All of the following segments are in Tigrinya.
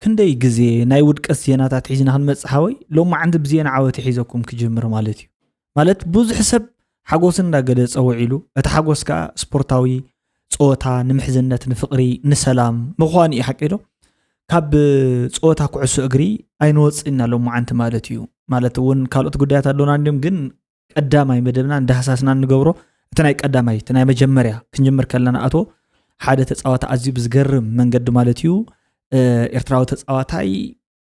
ክንደይ ግዜ ናይ ውድቀት ዜናታት ሒዝና ክንመጽእ ሓወይ፣ ሎማዓንቲ ብዜና ዓወት ሒዘኩም ክጅምር ማለት እዩ። ማለት ብዙሕ ሰብ ሓጎስ እንዳገለጸ ውዒሉ፣ እቲ ሓጎስ ከኣ ስፖርታዊ ጸወታ ንምሕዝነት፣ ንፍቕሪ፣ ንሰላም ምዃኑ እዩ፣ ሓቂ ዶ? ካብ ጸወታ ኩዕሶ እግሪ ኣይንወጽእና ሎማዓንቲ ማለት እዩ። ማለት እውን ካልኦት ጉዳያት ኣሎና እንዲም፣ ግን ቀዳማይ መደብና እንዳሃሳስና እንገብሮ እቲ ናይ ቀዳማይ፣ እቲ ናይ መጀመርያ ክንጅምር ከለና ኣቶ ሓደ ተጻዋታ ኣዝዩ ብዝገርም መንገዲ ማለት እዩ፣ ኤርትራዊ ተጻዋታይ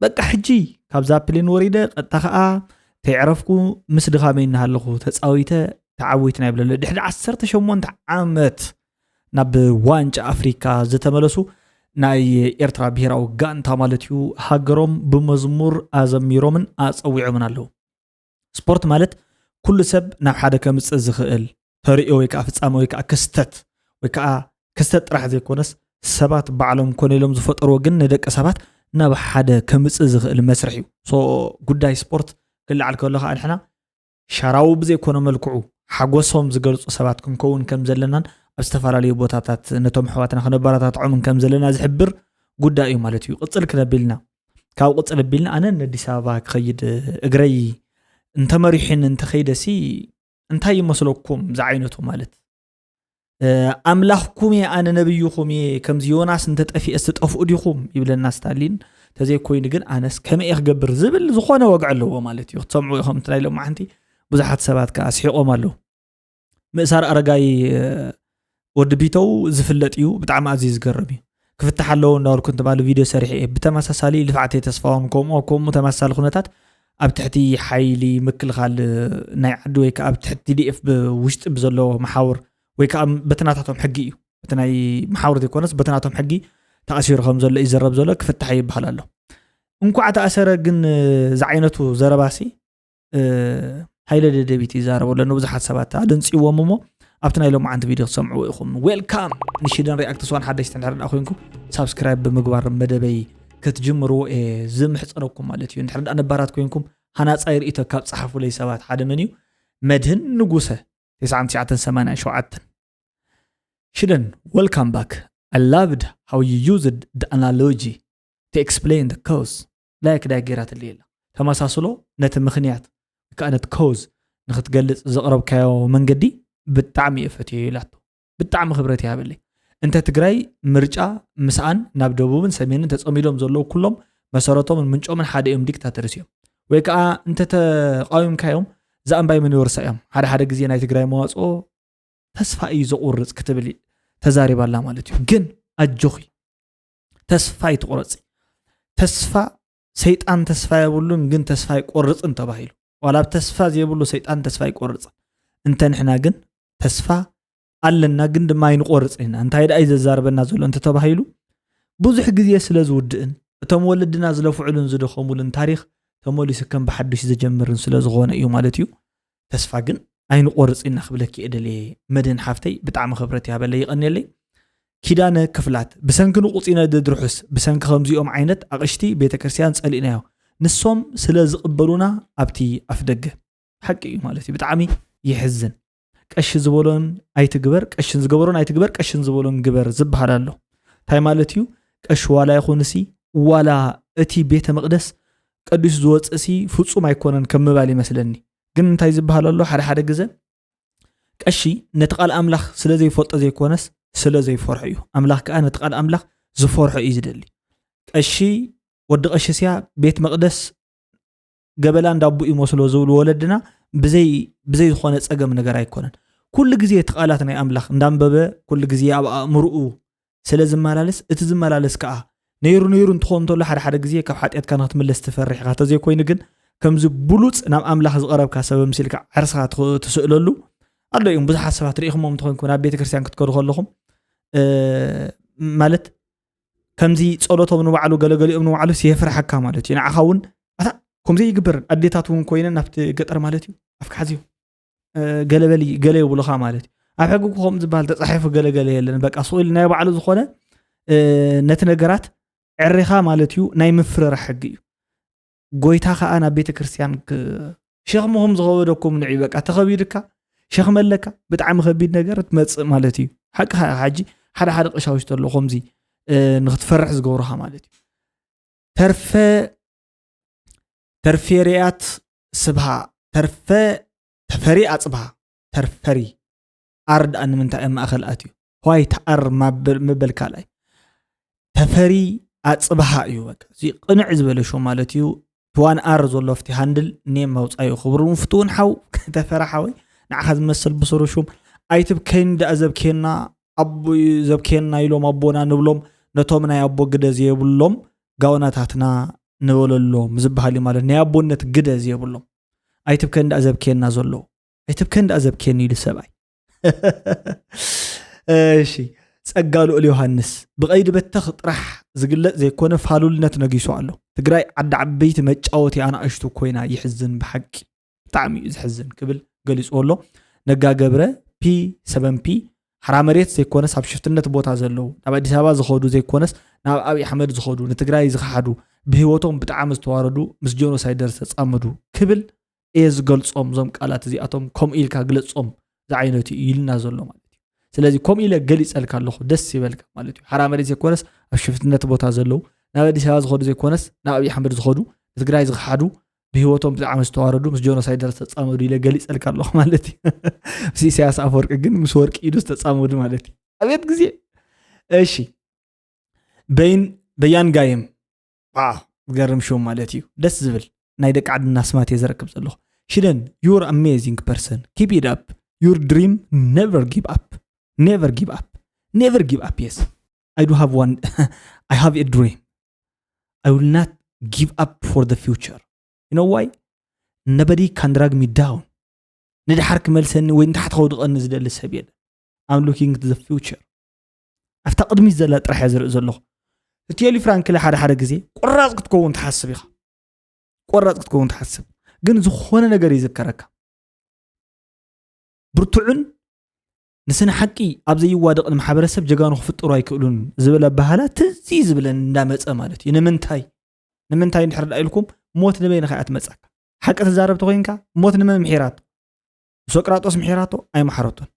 በቃ ሕጂ ካብዛ ፕሌን ወሪደ ቀጥታ ከኣ ተይዕረፍኩ ምስ ድኻመይ እናሃለኹ ተጻዊተ ተዓዊትና ይብለለ ድሕሪ ዓሰርተ ሸሞንተ ዓመት ናብ ዋንጫ ኣፍሪካ ዝተመለሱ ናይ ኤርትራ ብሄራዊ ጋንታ ማለት እዩ። ሃገሮም ብመዝሙር ኣዘሚሮምን ኣጸዊዖምን ኣለዉ። ስፖርት ማለት ኩሉ ሰብ ናብ ሓደ ከምጽእ ዝኽእል ተርእዮ ወይ ከዓ ፍጻመ ወይ ከዓ ክስተት ወይ ከዓ ክስተት ጥራሕ ዘይኮነስ ሰባት ባዕሎም ኮነ ኢሎም ዝፈጠርዎ ግን ንደቂ ሰባት ናብ ሓደ ከምጽእ ዝኽእል መስርሕ እዩ። ሶ ጉዳይ ስፖርት ክለዓል ከሎ ከዓ ንሕና ሻራዊ ብዘይኮነ መልክዑ ሓጎሶም ዝገልጹ ሰባት ክንከውን ከም ዘለናን ኣብ ዝተፈላለዩ ቦታታት ነቶም ኣሕዋትና ከነበረታትዖምን ከም ዘለና ዝሕብር ጉዳይ እዩ ማለት እዩ። ቅጽል ክነቢልና ካብ ቅጽል ኣቢልና ኣነ ንኣዲስ ኣበባ ክኸይድ እግረይ እንተመሪሑን እንተኸይደሲ እንታይ ይመስለኩም ዝዓይነቱ ማለት ኣምላኽኩም እየ ኣነ ነብይኹም እየ ከምዚ ዮናስ እንተጠፊኤ ትጠፍኡ ዲኹም ይብለና ስታሊን። ተዘይኮይኑ ግን ኣነስ ከመይ እየ ክገብር ዝብል ዝኾነ ወግዒ ኣለዎ ማለት እዩ። ክትሰምዑ ኢኹም እቲ ናይ ሎማዓንቲ ብዙሓት ሰባት ከዓ ስሒቖም ኣለዉ። ምእሳር ኣረጋይ ወዲ ቢተው ዝፍለጥ እዩ። ብጣዕሚ ኣዝዩ ዝገርም እዩ። ክፍታሕ ኣለዎ እንዳበልኩ ትማሊ ቪድዮ ሰሪሐ እየ። ብተመሳሳሊ ልፍዓተይ ተስፋውን ከምኡ ከምኡ ተመሳሳሊ ኩነታት ኣብ ትሕቲ ሓይሊ ምክልኻል ናይ ዓዲ ወይ ከዓ ኣብ ትሕቲ ቲ ዲ ኤፍ ብውሽጢ ብዘለዎ መሓውር ወይ ከዓ በቲ ናታቶም ሕጊ እዩ። እቲ ናይ መሓውር ዘይኮነስ በቲ ናቶም ሕጊ ተኣሲሩ ከም ዘሎ ይዘረብ ዘሎ ክፍታሕ ይበሃል ኣሎ። እንኳዕ ተኣሰረ ግን ዝዓይነቱ ዘረባሲ ሃይለ ደደቢት ይዛረቡ ኣሎ ንብዙሓት ሰባት ኣደንፅዎም እሞ ኣብቲ ናይ ሎማዓንቲ ቪድዮ ክትሰምዕዎ ኢኹም። ዌልካም ንሽደን ሪኣክትስ ዋን ሓደሽቲ እንድሕር ደኣ ኮይንኩም ሳብስክራይብ ብምግባር መደበይ ክትጅምርዎ እየ ዝምሕፀነኩም ማለት እዩ። እንድሕር ደኣ ነባራት ኮይንኩም ሃናፃይ ርእይቶ ካብ ፀሓፉለይ ሰባት ሓደ መን እዩ? መድህን ንጉሰ ተስዓን ትሽዓተን ሰማንያን ሸውዓተን ሽደን welcome back. I loved how you used the analogy to explain the cause. ላይክ ዳይ ገይራትለይ ኣላ። ተመሳስሎ ነቲ ምኽንያት ወይ ከዓ ነቲ ኮዝ ንክትገልጽ ዘቕረብካዮ መንገዲ ብጣዕሚ እየ ፈትዮ ኢላቶ። ብጣዕሚ ክብረት ይሃበለይ። እንተ ትግራይ ምርጫ ምስኣን ናብ ደቡብን ሰሜንን ተጸሚዶም ዘለዉ ኩሎም መሰረቶምን ምንጮምን ሓደ እዮም፣ ዲክታተርስ እዮም። ወይ ከዓ እንተ ተቃዊምካዮም ዝኣንባይ መን ይወርሳ እዮም። ሓደ ሓደ ግዜ ናይ ትግራይ መዋፅኦ ተስፋ እዩ ዘቑርፅ ክትብል ተዛሪባላ ማለት እዩ። ግን ኣጆኺ ተስፋ ይትቑረፂ። ተስፋ ሰይጣን ተስፋ የብሉን ግን ተስፋ ኣይቆርፅን ተባሂሉ። ዋላ ኣብ ተስፋ ዘይብሉ ሰይጣን ተስፋ ኣይቆርፅን። እንተ ንሕና ግን ተስፋ ኣለና ግን ድማ ኣይንቆርፅን ኢና። እንታይ ደኣ እዩ ዘዛርበና ዘሎ እንተተባሂሉ ብዙሕ ግዜ ስለ ዝውድእን እቶም ወለድና ዝለፍዑሉን ዝደኸሙሉን ታሪኽ ተመሊሱ ከም ብሓዱሽ ዝጀምርን ስለ ዝኾነ እዩ ማለት እዩ። ተስፋ ግን ኣይንቆርፅ ኢና ክብለኪ እየ ደልየ መድህን ሓፍተይ፣ ብጣዕሚ ክብረት ያበለይ ይቐንየለይ። ኪዳነ ክፍላት ብሰንኪ ንቁፂነ ድድርሑስ ብሰንኪ ከምዚኦም ዓይነት ኣቕሽቲ ቤተክርስትያን ፀሊእናዮ ንሶም ስለ ዝቕበሉና ኣብቲ ኣፍደገ ሓቂ እዩ ማለት እዩ። ብጣዕሚ ይሕዝን። ቀሺ ዝበሎን ኣይትግበር፣ ቀሺ ዝገበሮን ኣይትግበር፣ ቀሺ ዝበሎን ግበር ዝበሃል ኣሎ። እንታይ ማለት እዩ? ቀሺ ዋላ ይኹንሲ ዋላ እቲ ቤተ መቕደስ ቀዲሱ ዝወፅእሲ ፍፁም ኣይኮነን ከም ምባል ይመስለኒ። ግን እንታይ ዝበሃል ኣሎ ሓደ ሓደ ግዘ ቀሺ ነቲ ቃል ኣምላኽ ስለ ዘይፈልጦ ዘይኮነስ ስለ ዘይፈርሖ እዩ። ኣምላኽ ከዓ ነቲ ቃል ኣምላኽ ዝፈርሖ እዩ ዝደሊ። ቀሺ ወዲ ቀሺ ስያ ቤት መቕደስ ገበላ እንዳቦኡ ይመስሎ ዝብሉ ወለድና ብዘይ ብዘይ ዝኾነ ፀገም ነገር ኣይኮነን። ኩሉ ግዜ እቲ ቃላት ናይ ኣምላኽ እንዳንበበ ኩሉ ግዜ ኣብ ኣእምርኡ ስለ ዝመላለስ እቲ ዝመላለስ ከዓ ነይሩ ነይሩ እንትኾን እንተሎ ሓደ ሓደ ግዜ ካብ ሓጢኣትካ ንክትምለስ ትፈርሕ ኢኻ። ተዘይኮይኑ ግን ከምዚ ብሉፅ ናብ ኣምላኽ ዝቐረብካ ሰብ ምሲልካ ዓርስኻ ትኽ- ትስእለሉ ኣሎ እዮም። ብዙሓት ሰባት ርኢኹሞም እንተኾይንኩም ናብ ቤተ ክርስቲያን ክትከዱ ከለኹም እ፣ ማለት ከምዚ ጸሎቶም ንባዕሉ ገለገሊኦም ንባዕሉ የፍርሓካ ማለት እዩ። ንዓኻ እውን ኣታ ከምዚ ይግበር ኣዴታት እውን ኮይነን ናብቲ ገጠር ማለት እዩ ኣፍካ ሓዝዮ እ፣ ገለበሊ ገለ የብሉኻ ማለት እዩ። ኣብ ሕጊ እኮ ከምኡ ዝበሃል ተጻሒፉ ገለገለ የለን። በቃ ስቕ ኢሉ ናይ ባዕሉ ዝኾነ እ፣ ነቲ ነገራት ዕሪኻ ማለት እዩ ናይ ምፍርራሕ ሕጊ እዩ። ጎይታ ኸዓ ናብ ቤተ ክርስቲያን ክ- ሸኽምኹም ዝኸበደኩም ንዒ በቃ ተኸቢድካ ሸኽሚ ኣለካ ብጣዕሚ ከቢድ ነገር ትመፅእ ማለት እዩ። ሓቂ ኸዓ ሕጂ ሓደ ሓደ ቀሻውሽቲ ኣለዉ ከምዚ እ፣ ንክትፈርሕ ዝገብሩኻ ማለት እዩ። ተርፈ ተርፌርያት ስብሃ ተርፈ ተፈሪ ኣፅብሃ ተርፈሪ ኣር ደኣ ንምንታይ ኣብ ማእኸል ኣትዩ? ዋይት ኣር ምበል ካልኣይ ተፈሪ ኣፅብሃ እዩ። በቃ እዚ ቅንዕ ዝበለ ሾ ማለት እዩ። ትዋን ኣር ዘሎ ፍቲ ሃንድል ኔም መውፃዩ ክብሩን ፍትውን ሓው ተፈራ ሓወይ ንዓኻ ዝመስል ብስሩ ሹም ኣይትብከይን ደኣ ዘብኬና ኣቦ ዘብኬና ኢሎም ኣቦና ንብሎም ነቶም ናይ ኣቦ ግደ ዘየብሎም ጋውናታትና ንበለሎም ዝበሃል እዩ ማለት ናይ ኣቦነት ግደ ዘየብሎም ኣይትብከን ደኣ ዘብኬና ዘሎ ኣይትብከን ደኣ ዘብኬኒ ኢሉ ሰብኣይ እሺ ጸጋ ልኡል ዮሃንስ ብቐይዲ በተኽ ጥራሕ ዝግለጽ ዘይኮነ ፋሉልነት ነጊሱ ኣሎ። ትግራይ ዓዲ ዓበይቲ መጫወቲ ኣናእሽቱ ኮይና ይሕዝን ብሓቂ ብጣዕሚ እዩ ዝሕዝን ክብል ገሊፅዎ ኣሎ። ነጋ ገብረ ፒ ሰበን ፒ ሓራ መሬት ዘይኮነስ ኣብ ሽፍትነት ቦታ ዘለዉ ናብ ኣዲስ ኣበባ ዝኸዱ ዘይኮነስ ናብ ኣብይ ኣሕመድ ዝኸዱ ንትግራይ ዝኸሓዱ ብህይወቶም ብጣዕሚ ዝተዋረዱ ምስ ጀኖሳይደር ዝተፃመዱ ክብል እየ ዝገልፆም እዞም ቃላት እዚኣቶም ከምኡ ኢልካ ግለፆም ዝዓይነቱ እዩ ኢልና ዘሎ ማለት እዩ። ስለዚ ከምኡ ኢለ ገሊፀልካ ኣለኹ ደስ ይበልካ ማለት እዩ። ሓራ መሬት ዘይኮነስ ኣብ ሽፍትነት ቦታ ዘለዉ ናብ ኣዲስ ኣበባ ዝኸዱ ዘይኮነስ ናብ ኣብይ ኣሕመድ ዝኸዱ ንትግራይ ዝኸሓዱ ብህይወቶም ብጣዕሚ ዝተዋረዱ ምስ ጀኖሳይደር ዝተፃመዱ ኢለ ገሊፀልካ ኣለኹ ማለት እዩ። ምስ ኢሳያስ ኣፈወርቂ ግን ምስ ወርቂ ኢዱ ዝተፃመዱ ማለት እዩ። ኣቤት ግዜ። እሺ በይን በያን ጋይም ዝገርም ሽም ማለት እዩ። ደስ ዝብል ናይ ደቂ ዓድና ስማት እየ ዘረክብ ዘለኹ። ሽደን you're amazing person, keep it up, your dream, never give up, never give up, never give up. Yes, I do have one. I have a dream. I will not give up for the future. You know why? Nobody can drag me down. ንድሓር ክመልሰኒ ወይ ንታሕቲ ከውድቐኒ ዝደሊ ሰብ የለን። I'm looking to the future. ኣብታ ቅድሚት ዘላ ጥራሕ እየ ዝርኢ ዘለኹ። እቲ ቴሊ ፍራንክሊ ሓደ ሓደ ግዜ ቆራፅ ክትከውን ትሓስብ ኢኻ። ቆራፅ ክትከውን ትሓስብ ግን ዝኾነ ነገር ይዝከረካ። ብርቱዕን ንስነ ሓቂ ኣብ ዘይዋደቕ ንማሕበረሰብ ጀጋኑ ክፍጠሩ ኣይክእሉን ዝበለ ኣበሃህላ ትዝ እዩ ዝብለኒ እንዳመፀ ማለት እዩ። ንምንታይ ንምንታይ እንድሕር ደኣ ኢልኩም ሞት ንበይንኻ እያ ትመፀካ። ሓቂ ትዛረብ ተኮይንካ ሞት ንመን ምሒራቶ? ንሶቅራጦስ ምሒራቶ ኣይመሓረቶን።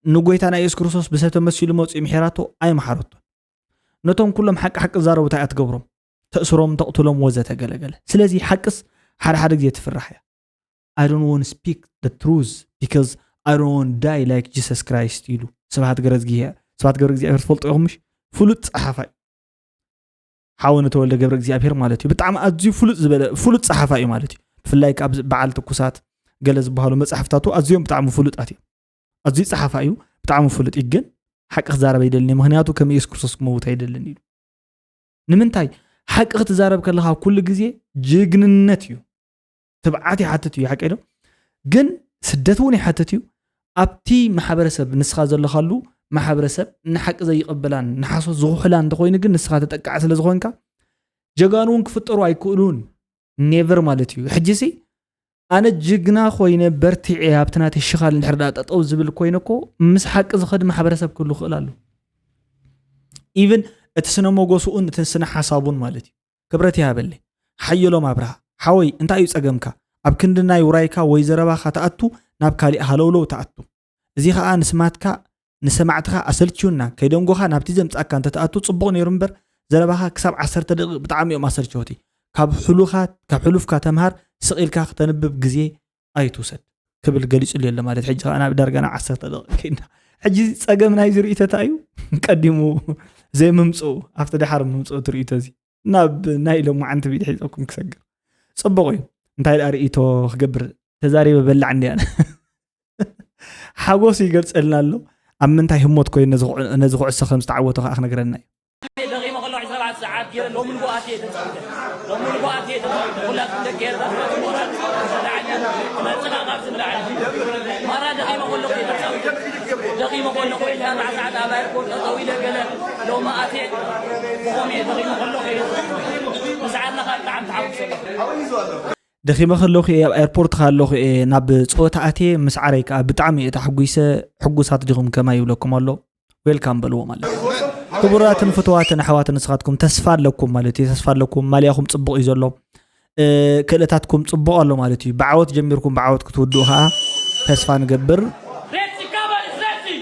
ንጎይታና የሱስ ክርስቶስ ብሰብ ተመሲሉ መፂኡ ምሒራቶ ኣይመሓረቶን። ነቶም ኩሎም ሓቂ ሓቂ ዝዛረቡ እንታይ እያ ትገብሮም? ተእስሮም ተቕትሎም ወዘተ ገለገለ። ስለዚ ሓቅስ ሓደ ሓደ ግዜ ትፍራሕ እያ። I don't want speak the truth because I don't want die like Jesus Christ ኢሉ ስብሓት ገረዝጊሄ ስብሓት ገብረ እግዚኣብሔር ትፈልጡ ኢኹም ምሽ ፍሉጥ ፀሓፋይ ሓወነ ተወልደ ገብረ እግዚኣብሔር ማለት እዩ። ብጣዕሚ ኣዝዩ ፍሉጥ ዝበለ ፍሉጥ ፀሓፋ እዩ ማለት እዩ። ብፍላይ ካብ በዓል ትኩሳት ገለ ዝበሃሉ መፅሓፍታቱ ኣዝዮም ብጣዕሚ ፍሉጣት እዮም። ኣዝዩ ፀሓፋ እዩ፣ ብጣዕሚ ፍሉጥ እዩ። ግን ሓቂ ክዛረብ ኣይደልን እየ፣ ምክንያቱ ከም ኢየሱስ ክርስቶስ ክመውት ኣይደልን ኢሉ። ንምንታይ ሓቂ ክትዛረብ ከለካ ኩሉ ግዜ ጅግንነት እዩ፣ ትብዓት ይሓትት እዩ። ሓቂ ዶ ግን ስደት እውን ይሓትት እዩ። ኣብቲ ማሕበረሰብ ንስኻ ዘለኻሉ ማሕበረሰብ ንሓቂ ዘይቕበላን ንሓሶት ዝኹሕላ እንተኾይኑ ግን ንስኻ ተጠቃዕ ስለ ዝኾንካ ጀጋኑ እውን ክፍጠሩ ኣይክእሉን። ኔቨር ማለት እዩ። ሕጂ ሲ ኣነ ጅግና ኮይነ በርቲዐ ኣብቲ ናተይ ሽኻል እንድሕር ደኣ ጠጠው ዝብል ኮይነ እኮ ምስ ሓቂ ዝኸድ ማሕበረሰብ ክህሉ ክእል ኣሎ። ኢቭን እቲ ስነ ሞገስኡን እቲ ስነ ሓሳቡን ማለት እዩ። ክብረት ይሃበለይ። ሓየሎም ኣብርሃ ሓወይ እንታይ እዩ ጸገምካ? ኣብ ክንዲ ናይ ውራይካ ወይ ዘረባኻ ትኣቱ ናብ ካሊእ ሃለውለው ትኣቱ። እዚ ኸኣ ንስማትካ ንሰማዕትኻ ኣሰልችዩና። ከይደንጎኻ ናብቲ ዘምጻእካ እንተትኣቱ ጽቡቕ ነይሩ እምበር ዘረባኻ ክሳብ ዓሰርተ ደቂቕ ብጣዕሚ እዮም ኣሰልቸውቲ። ካብ ሕሉኻ ካብ ሕሉፍካ ተምሃር። ስቕ ኢልካ ክተንብብ ግዜ ኣይትውሰድ ክብል ገሊጹሉ ኣሎ ማለት ሕጂ ከኣ ናብ ዳርጋ ናብ ዓሰርተ ደቂቕ ከይድና። ሕጂ ጸገም ናይዚ ርእይቶ እንታይ እዩ? ቀዲሙ ዘይምምጽኡ ኣብቲ ደሓር ምምጽኡ እቲ ርእይቶ እዚ ናብ ናይ ሎማዓንቲ ቪድዮ ሒዘኩም ክሰግር ጽቡቕ እዩ። እንታይ ደኣ ርእይቶ ክገብር ተዛሪበ በላዕ እንድያ ሓጎስ ይገልጸልና ኣሎ። ኣብ ምንታይ ህሞት ኮይኑ ነዚ ኩዕ- ነዚ ኩዕሶ ከም ዝተዓወቶ ከኣ ክነግረና እዩ። ደኺመ ከለኹ ዕስራ ኣርባዕተ ሰዓት ገይረ ሎሚ ንግሆ ኣትየ ተጻዊተ። ሎሚ ንግሆ ኣትየ ተጻዊተ። ኩላትኩም ደቂ ኤርትራ ትመጽእ ምዃናት ተላዕለ ትመጽእ ኢኻ ካብዚ ንላዕሊ። ማራ ደኺመ ከለኹ እየ ተጻዊተ። ደኺመ ከለኹ ዕስራ ኣርባዕተ ሰዓት ኣብ ኣየርፖርት ጠጠው ኢለ ገለ ሎሚ ኣትየ ብኸምኡ እየ ደኺመ ከለኹ እየ። ምስዓርና ከኣ ብጣዕሚ ተሓጒሰ ኣለኹ። ደኺመ ከለኹ እየ ኣብ ኤርፖርት ከለኹ እየ ናብ ጸወታ ኣትየ ምስዓረይ ከኣ ብጣዕሚ እየ ተሓጒሰ። ሕጉሳት ዲኹም ከማይ ይብለኩም ኣሎ። ዌልካም በልዎ ማለት እዩ። ክቡራትን ፍትዋትን ኣሕዋትን ንስኻትኩም ተስፋ ኣለኩም ማለት እዩ። ተስፋ ኣለኩም ማልያኹም ጽቡቕ እዩ ዘሎ። እ፣ ክእለታትኩም ጽቡቕ ኣሎ ማለት እዩ። ብዓወት ጀሚርኩም ብዓወት ክትውድኡ ከኣ ተስፋ ንገብር። Reti, come on, it's Reti!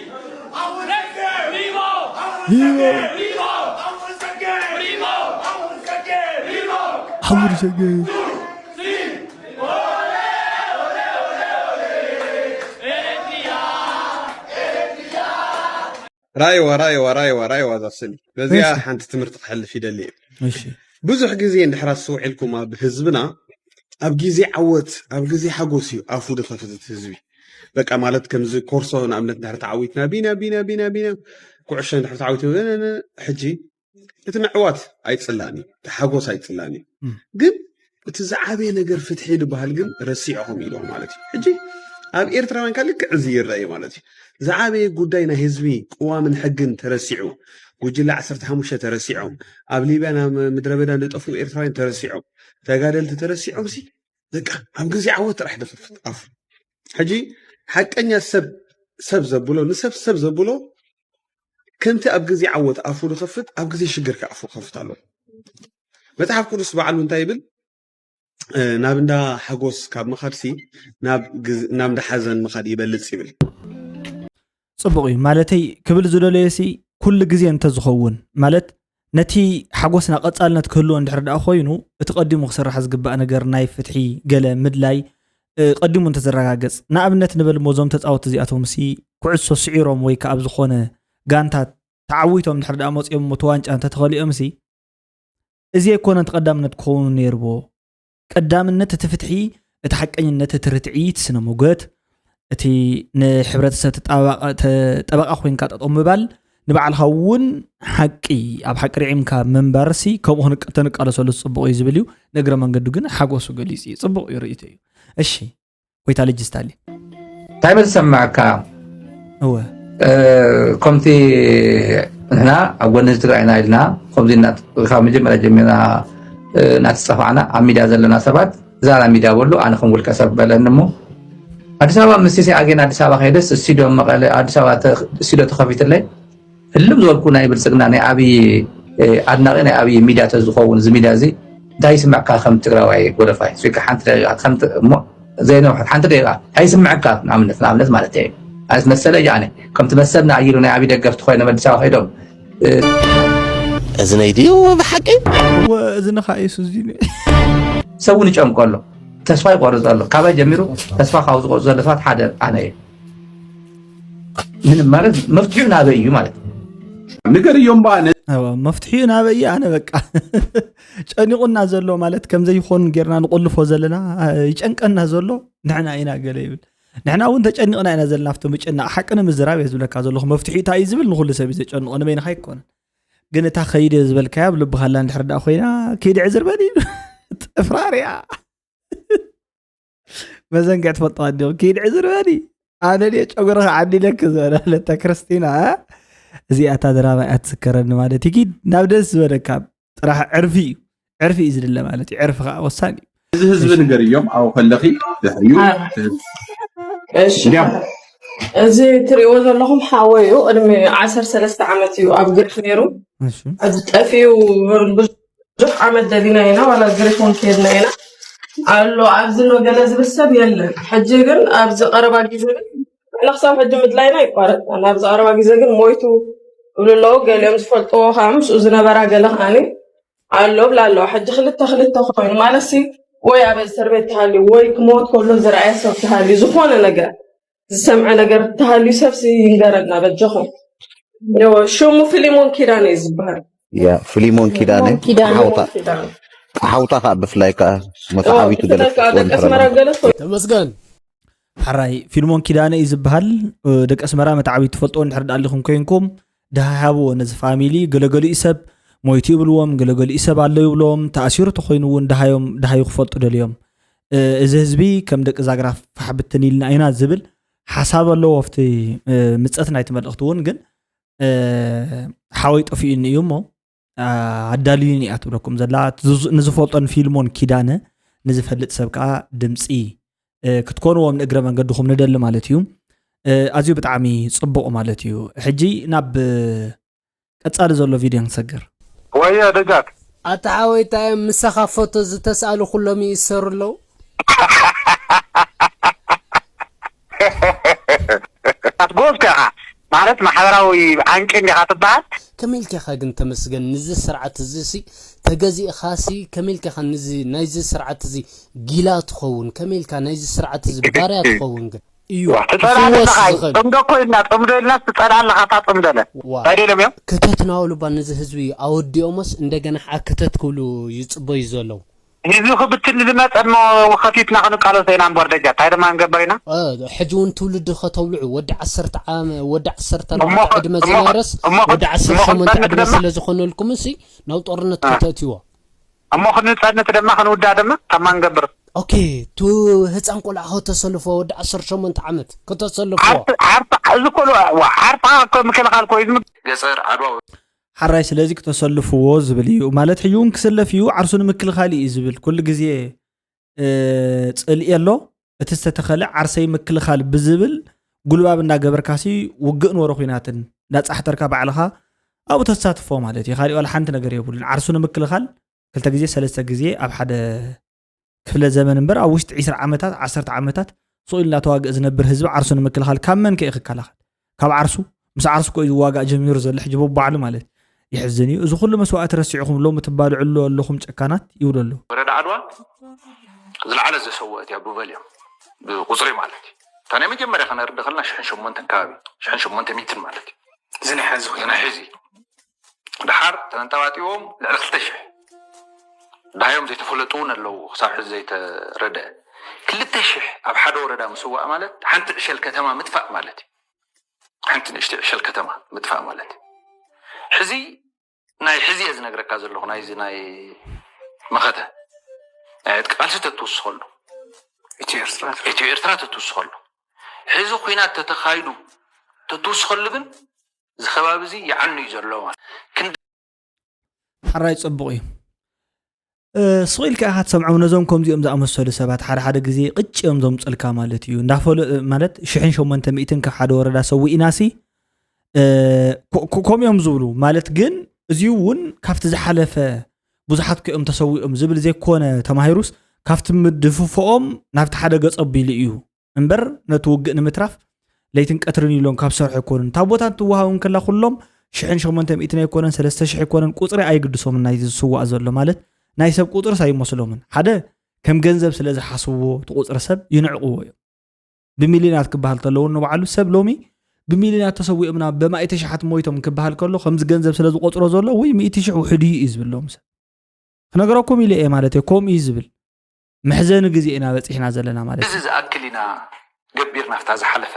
Reti, Remo! Remo! Remo! Remo! Remo! ከምኡ ዝሰገ ራይዋ ራይዋ ራይዋ ራይዋ ዛስሊ በዚኣ ሓንቲ ትምህርቲ ክሕልፍ ይደሊ እየ። ብዙሕ ግዜ እንድሕር ኣስተውዒልኩም ኣብ ህዝብና ኣብ ግዜ ዓወት ኣብ ግዜ ሓጎስ እዩ ኣፉ ዝኸፍት እቲ ህዝቢ። በቃ ማለት ከምዚ ኮርሶ ንኣብነት እንድሕር ተዓዊትና ቢና ቢና ቢና ቢና ኩዕሾ እንድሕር ተዓዊት ሕጂ እቲ ምዕዋት ኣይፅላእን እዩ፣ እቲ ሓጎስ ኣይፅላእን እዩ። ግን እቲ ዝዓበየ ነገር ፍትሒ ዝበሃል ግን ረሲዕኹም ኢልዎም ማለት እዩ። ሕጂ ኣብ ኤርትራውያን ከ ልክዕ እዚ ይረአ ማለት እዩ። ዝዓበየ ጉዳይ ናይ ህዝቢ ቅዋምን ሕግን ተረሲዑ፣ ጉጅለ ዓሰርተ ሓሙሽተ ተረሲዖም፣ ኣብ ሊብያ ናብ ምድረ በዳ ዝጠፍኡ ኤርትራውያን ተረሲዖም፣ ተጋደልቲ ተረሲዖም ሲ በቃ ኣብ ግዜ ዓወት ጥራሕ ዝኸፍት ኣፉ። ሕጂ ሓቀኛ ሰብ ሰብ ዘብሎ ንሰብ ሰብ ዘብሎ ከምቲ ኣብ ግዜ ዓወት ኣፉ ዝኸፍት ኣብ ግዜ ሽግር ከ ኣፉ ክኸፍት ኣለዎ። መጽሓፍ ቅዱስ ባዕሉ እንታይ ይብል? ናብ እንዳ ሓጎስ ካብ ምኻድሲ ናብ እንዳ ሓዘን ምኻድ ይበልጽ ይብል። ጽቡቕ እዩ ማለተይ ክብል ዝደለየሲ ኩሉ ግዜ እንተዝኸውን ማለት ነቲ ሓጎስና ቀጻልነት ክህልዎ እንድሕር ደኣ ኮይኑ እቲ ቀዲሙ ክስራሕ ዝግባእ ነገር ናይ ፍትሒ ገለ ምድላይ ቀዲሙ እንተዘረጋገጽ ንኣብነት ንበል እሞ እዞም ተጻወቲ እዚኣቶም ሲ ኩዕሶ ስዒሮም ወይ ከዓ ኣብ ዝኾነ ጋንታ ተዓዊቶም እንድሕር ደኣ መጺኦም እሞ እቲ ዋንጫ እንተተኸሊኦም ሲ እዚ ኣይኮነን እቲ ቀዳምነት ክኸውን ነይርዎ። ቀዳምነት እቲ ፍትሒ፣ እቲ ሓቀኝነት፣ እቲ ርትዒ፣ እቲ ስነ ሞገት፣ እቲ ንሕብረተሰብ ጠበቓ ኮይንካ ጠጠው ምባል ንባዕልኻ እውን ሓቂ ኣብ ሓቂ ርዒምካ ምንባርሲ ከምኡ ተንቃለሰሉ ፅቡቕ እዩ ዝብል እዩ። ንእግረ መንገዱ ግን ሓጎሱ ገሊፁ እዩ። ፅቡቕ እዩ ርእይቶ እዩ። እሺ። ጎይታ ልጅ ስታሊ እንታይ መዝሰማዕካ እወ ከምቲ ንሕና ኣብ ጎኒ ትግራይና ኢልና ከምዚ ካብ መጀመርያ ጀሚርና እናተፀፋዕና ኣብ ሚድያ ዘለና ሰባት እዛ ሚድያ በሉ ኣነ ከም ውልቀ ሰብ በለኒ እሞ ኣዲስ ኣበባ ምስ ሲሳይ ኣጌና ኣዲስ ኣበባ ከይደስ ስቱድዮ መቐለ ኣዲስ ኣበባ ስቱድዮ ተኸፊትለይ ህልም ዝበልኩ ናይ ብልፅግና ናይ ኣብይ ኣድናቂ ናይ ኣብይ ሚድያ ተዝኸውን እዚ ሚድያ እዚ እንታይ ይስምዕካ ከም ትግራዋይ ጎደፋይ ስካ ሓንቲ ደቂቃ ከም እሞ ዘይነውሐት ሓንቲ ደቂቃ እንታይ ይስምዕካ ንኣብነት ንኣብነት ማለት እየ ኣነስ መሰለ እየ ኣነ ከምቲ መሰል ንኣይሉ ናይ ኣብይ ደገፍቲ ኮይኖም ኣዲስ ኣበባ ከይዶም እዝነይ ድዩ ብሓቂ እዚ ንኻ ኢየሱስ ድዩ ሰብ እውን ይጨንቆ ኣሎ ተስፋ ይቆርፅ ኣሎ ካባይ ጀሚሩ ተስፋ ካብ ዝቆርፁ ዘሎ ሰባት ሓደ ኣነ እየ ምንም ማለት መፍትሒኡ ናበይ እዩ ማለት ንገርዮም በኣነ መፍትሒኡ ናበይ ኣነ በቃ ጨኒቑና ዘሎ ማለት ከምዘይኾን ጌርና ንቆልፎ ዘለና ይጨንቀና ዘሎ ንሕና ኢና ገለ ይብል ንሕና እውን ተጨኒቕና ኢና ዘለና ኣብቲ ምጭናቕ ሓቂ ንምዝራብ እየ ዝብለካ ዘለኹ መፍትሒ እንታይ እዩ ዝብል ንኩሉ ሰብ እዩ ዘጨንቖ ንበይንኻ ኣይኮነን ግን እታ ከይደ ዝበልካያ ኣብ ልብኻላ እንድሕር ዳ ኮይና ከይዲ ዕዝር በል እዩ ጥፍራርያ መዘንግዕ ትፈልጥዋ እንዲኹም ከይድ ዕዝር በሊ ኣነ ድየ ጨጉርኻ ዓዲለክ ዝበለ ለታ ክርስቲና እዚኣ እታ ድራማ እያ ትዝከረኒ ማለት እዩ ኪድ ናብ ደስ ዝበለካ ጥራሕ ዕርፊ እዩ ዕርፊ እዩ ዝድለ ማለት እዩ ዕርፊ ከዓ ወሳኒ እዩ እዚ ህዝቢ ንገርዮም ኣብኡ ከለኺ ድሕሪኡ እሺ እንዲያም እዚ ትሪእዎ ዘለኹም ሓወይ እዩ ቅድሚ ዓሰርተ ሰለስተ ዓመት እዩ ኣብ ግሪክ ነይሩ እዚ ጠፊኡ ብዙሕ ዓመት ደሊና ኢና ዋላ ግሪክ እውን ከይድና ኢና ኣሎ ኣብዚ ሎ ገለ ዝብል ሰብ የለን ሕጂ ግን ኣብዚ ቀረባ ግዜ ንሕና ክሳብ ሕጂ ምድላይና ኣይቋረፅናን ኣብዚ ቀረባ ግዜ ግን ሞይቱ ይብሉ ኣለዉ ገሊኦም ዝፈልጥዎ ከዓ ምስኡ ዝነበራ ገለ ከዓኒ ኣሎ ብላ ኣለዋ ሕጂ ክልተ ክልተ ኮይኑ ማለት ሲ ወይ ኣብ እስር ቤት ተሃልዩ ወይ ክሞት ከሎ ዝረኣየ ሰብ ተሃልዩ ዝኾነ ነገር ዝሰምዐ ነገር ተሃልዩ ሰብሲ ይንገረና በጃኹም። ሽሙ ፍሊሞን ኪዳነ እዩ ዝበሃል። ያ ፍሊሞን ኪዳነ ሓውታ ሓውታ ከዓ ብፍላይ ከዓ መተዓቢቱ ገለ ደቀስመራ ገለ ተመስገን ሓራይ ፊልሞን ኪዳነ እዩ ዝበሃል ደቂ ኣስመራ መተዓቢቱ ትፈልጥዎ እንድሕር ዳኣሊኹም ኮይንኩም ደሃይ ሃብዎ ነዚ ፋሚሊ ገለገሊኡ ሰብ ሞይቱ ይብልዎም ገለገሊኡ ሰብ ኣሎ ይብልዎም ተኣሲሩ ተኮይኑ እውን ደሃዮም ደሃዩ ክፈልጡ ደልዮም እዚ ህዝቢ ከም ደቂ ዛግራ ፋሕ ብትን ኢልና ኢና ዝብል ሓሳብ ኣለዎ ኣብቲ ምፀት ናይቲ መልእኽቲ እውን ግን ሓወይ ጠፊኡኒ እዩ እሞ ኣዳልዩኒ እያ ትብለኩም ዘላ ንዝፈልጦ ንፊልሞን ኪዳነ ንዝፈልጥ ሰብ ከዓ ድምፂ ክትኮንዎም ንእግረ መንገድኹም ንደሊ ማለት እዩ ኣዝዩ ብጣዕሚ ፅቡቕ ማለት እዩ ሕጂ ናብ ቀጻሊ ዘሎ ቪድዮ ንሰግር ወዮ ደጃት ኣታ ሓወይታ እዮም ምሳኻ ፎቶ ዝተስኣሉ ኩሎም ይእሰሩ ኣለዉ ኣትጎብካ ማለት ማሕበራዊ ዓንቂ እንዲኻ ትበሃል። ከመይ ኢልካ ኢኻ ግን ተመስገን ንዚ ስርዓት እዚ ሲ ተገዚእኻ ሲ ከመይ ኢልካ ኢኻ ንዚ ናይዚ ስርዓት እዚ ጊላ ትኸውን? ከመይ ኢልካ ናይዚ ስርዓት እዚ ባርያ ትኸውን ግን? እዩ ትጸላ ክፍወስ ኣለኻ። ዝኽእል ጽምዶ እኮ ኢልና ጽምዶ ኢልና ትጸላ ኣለኻ። እታ ጽምዶ ለ ዋ እንታይ ደሎም እዮም? ክተትናወሉ ባ ነዚ ህዝቢ ኣወዲኦሞስ እንደገና ሓ ክተት ክብሉ ይጽበዩ ዘለዉ። ህዝቢ ክብትን ዝመጸ እሞ ከፊትና ክንቃለሶ ኢና እምበር ደጃ እንታይ ድማ ንገበር ኢና። እ፣ ሕጂ እውን ትውልዲ ከተብልዑ ወዲ ዓሰርተ ዓመ ወዲ ዓሰርተ እሞ ኣርባዕተ ዕድመ እሞ ዝነበረስ እሞ ወዲ ዓሰርተ እሞ ሸሞንተ ክንጸንት ዕድመ ድማ ስለ ዝኾነልኩም እሲ ናብ ጦርነት እ። ከተእትዎ። እሞ ክንጸንት ድማ ክንውዳ ድማ ታማ ንገብር። ኦኬ ቱ ህፃን ቆልዓ ከተሰልፎ ወዲ ዓሰርተ ሸሞንተ ዓመት ከተሰልፎ። ዓርፊ ዓርፊ እዚ ኩሉ ዋ ዓርፋ እኮ ምክልኻል እኮ እዩ ዝም- ገጸር ዓድዋ ሓራይ ስለዚ ክተሰልፍዎ ዝብል እዩ ማለት ሕጂ እውን ክስለፍ እዩ ዓርሱ ንምክልኻል እዩ ዝብል ኩሉ ግዜ እ፣ ጽልኢ ኣሎ እቲ ዝተተኸለ ዓርሰይ ምክልኻል ብዝብል ጉልባብ እንዳገበርካሲ ውግእ ኖረ ኩናትን እንዳጻሕተርካ ባዕልኻ ኣብኡ ተሳትፎ ማለት እዩ ካሊእ ዋላ ሓንቲ ነገር የብሉን ዓርሱ ንምክልኻል ክልተ ግዜ ሰለስተ ግዜ ኣብ ሓደ ክፍለ ዘመን እምበር ኣብ ውሽጢ ዒስራ ዓመታት ዓሰርተ ዓመታት ስቕ ኢሉ እናተዋግእ ዝነብር ህዝቢ ዓርሱ ንምክልኻል ካብ መን ከ ክከላኸል ካብ ዓርሱ ምስ ዓርሱ ኮ ዝዋጋእ ጀሚሩ ዘሎ ሕጂ በባዕሉ ማለት የሕዝን እዩ እዚ ኩሉ መስዋእቲ ረሲዕኹም ሎሚ ትባልዕሉ ኣለኹም ጨካናት ይብሉ ኣለዉ ወረዳ ዓድዋ ዝለዓለ ዘሰወአት እያ ብበል እዮም ብቁፅሪ ማለት እዩ እታ ናይ መጀመርያ ከነርድ ከለና ሽሕን ሸሞንተን ከባቢ ሽሕን ሸሞንተ ሚትን ማለት እዩ ዝንሐ ዝኽእል ዝንሐ እዚ ድሓር ተንጠባጢቦም ልዕሊ ክልተ ሽሕ ድሃዮም ዘይተፈለጡ እውን ኣለዉ ክሳብ ሕዚ ዘይተረድአ ክልተ ሽሕ ኣብ ሓደ ወረዳ ምስዋእ ማለት ሓንቲ ዕሸል ከተማ ምጥፋእ ማለት እዩ ሓንቲ ንእሽተይ ዕሸል ከተማ ምጥፋእ ማለት እዩ ሕዚ ናይ ሕዚ እየ ዝነግረካ ዘለኹ ናይዚ ናይ መኸተ ናይ ዕጥቂ ቃልሲ ተትውስኸሉ ኢትዮ ኤርትራ ኢትዮ ኤርትራ ተትውስኸሉ ሕዚ ኩናት ተተኻይዱ ተትውስኸሉ ግን እዚ ከባቢ እዚ ይዓኑ እዩ ዘሎ ማለት ክንዲ ሓራይ ጽቡቕ እዩ እ፣ ስቕ ኢልካ ኢኻ ትሰምዖም ነዞም ከምዚኦም ዝኣመሰሉ ሰባት ሓደ ሓደ ግዜ ቅጭ እዮም ዘምፅልካ ማለት እዩ እንዳፈሎ ማለት ሽሕን ሸሞንተ ሚእትን ካብ ሓደ ወረዳ ሰዊእናሲ እ፣ ኮ- ኮ- ከምኡ እዮም ዝብሉ ማለት ግን እዚኡ እውን ካብቲ ዝሓለፈ ብዙሓት ከኦም ተሰዊኦም ዝብል ዘይኮነ ተማሂሩስ ካብቲ ምድፍፎኦም ናብቲ ሓደ ገፅ ኣቢሉ እዩ እምበር ነቲ ውግእ ንምትራፍ ለይትን ቀትርን ኢሎም ካብ ዝሰርሑ ኣይኮኑን እታ ቦታ እንትወሃብ እንከላ ኩሎም ሽሕን ሸሞንተ ሚእትን ኣይኮነን ሰለስተ ሽሕ ኣይኮነን ቁፅሪ ኣይግድሶምን ናይቲ ዝስዋእ ዘሎ ማለት ናይ ሰብ ቁፅርስ ኣይመስሎምን ሓደ ከም ገንዘብ ስለ ዝሓስብዎ እቲ ቁፅሪ ሰብ ይንዕቕዎ እዮም ብሚልዮናት ክበሃል ተለዎ ንባዕሉ ሰብ ሎሚ ብሚልዮናት ተሰዊኦምና በማእቲ ሽሓት ሞይቶም ክበሃል ከሎ ከምዚ ገንዘብ ስለ ዝቆፅሮ ዘሎ ወይ ሚእቲ ሽሕ ውሕድ እዩ እዩ ዝብል ሎም ሰብ ክነገረኩም ኢለ እየ ማለት እየ ከምኡ እዩ ዝብል መሕዘኒ ግዜ ኢና በፂሕና ዘለና ማለት እዩ እዚ ዝኣክል ኢና ገቢርና ፍታ ዝሓለፈ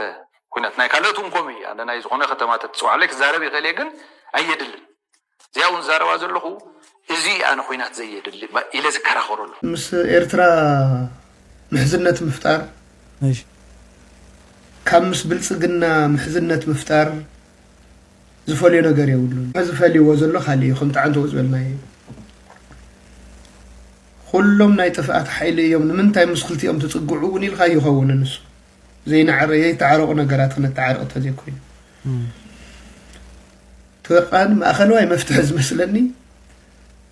ኩነት ናይ ካልኦት እውን ከምኡ እዩ ኣነ ናይ ዝኾነ ከተማ ተትፅዋዕለይ ክዛረብ ይኽእል እየ ግን ኣየድልን እዚኣ እውን ዝዛረባ ዘለኹ እዚ ኣነ ኩናት ዘየድሊ ኢለ ዝከራኸረሉ ምስ ኤርትራ ምሕዝነት ምፍጣር እሺ ካብ ምስ ብልፅግና ምሕዝነት ምፍጣር ዝፈልዮ ነገር የብሉን ዝፈልይዎ ዘሎ ካሊእ እዩ ከም ጣዕንተው ዝበልናዮ ኩሎም ናይ ጥፍኣት ሓይሊ እዮም ንምንታይ ምስ ክልቲኦም ትፅግዑ እውን ኢልካ ይኸውን ንሱ ዘይናዕረ ዘይተዓረቑ ነገራት ክነተዓርቕ ተዘይኮይኑ ተወቃን ማእኸለዋይ መፍትሒ ዝመስለኒ